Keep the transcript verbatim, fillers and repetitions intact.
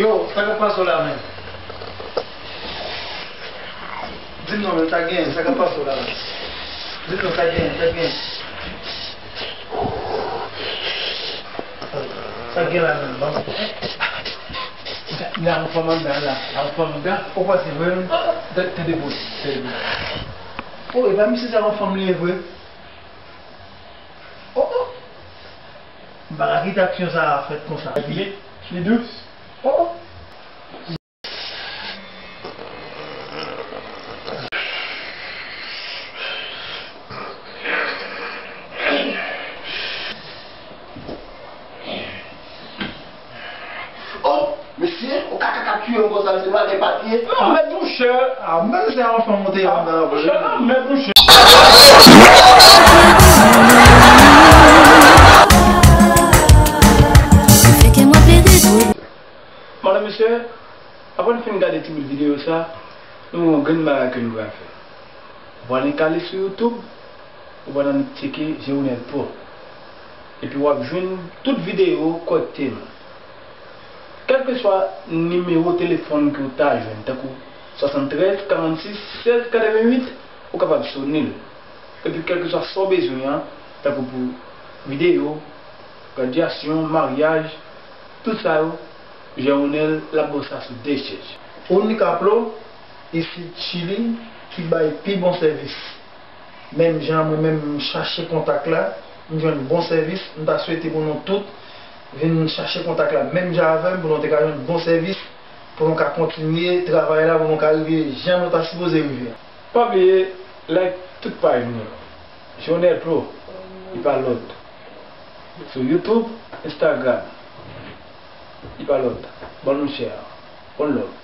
Yo, sa k ap pase w la menm? Di m non, men sa k genyen, sa k ap pase w la menm? Di m non, sa k genyen, sa k genyen? Sa k gen la menm, bon? La, yon fanm anndan la, yon fanm anndan. Ou panse vre menm? Tande, tande, bon, tande. Oh, e pa misye sa yon fanm li ye vre? Oh, oh. M pa ka kite aksyon sa a fèt konsa. Li, li dous. Oh, oh. Oh, mesye, ou ka kaka tiye m konsa, mesye, pa gen papye. Ah, men monchè, ah, men se yon fanm monte anndan vre. Monchè, ah, men monchè. Madanm, mesye, apre n fin gade ti bout videyo sa, nou gen yon grenn bagay ke nou pral fè. Ou pral annik ale sou YouTube, ou pral annik tcheke Jeronel Pro. Epi w ap jwenn tout videyo kòrekteman. Kèlkeswa nimewo telefòn ke w ta jwenn, tankou swasanntrèz karannsis sèz katreventuit, ou kapab sone l. Epi kèlkeswa sa w bezwen an, tankou pou videyo, gradyasyon, maryaj, tout sa yo, Jeronel l ap ba w sa sou de chèz. Unica Pro, isit Chili, ki bay pi bon sèvis. Menm jan mwen menm m chache kontak la, m jwenn bon sèvis, m ta swete pou nou tout vin chache kontak la menm jan avè m, pou nou te ka jwenn bon sèvis, pou nou ka kontinye travay la, pou nou ka rive jan nou ta sipoze rive a. Pa bliye like tout paj nou yo. Jeronel Pro, li pa lòt. Sou YouTube, Instagram, li pa lòt. Ban nou share. One love.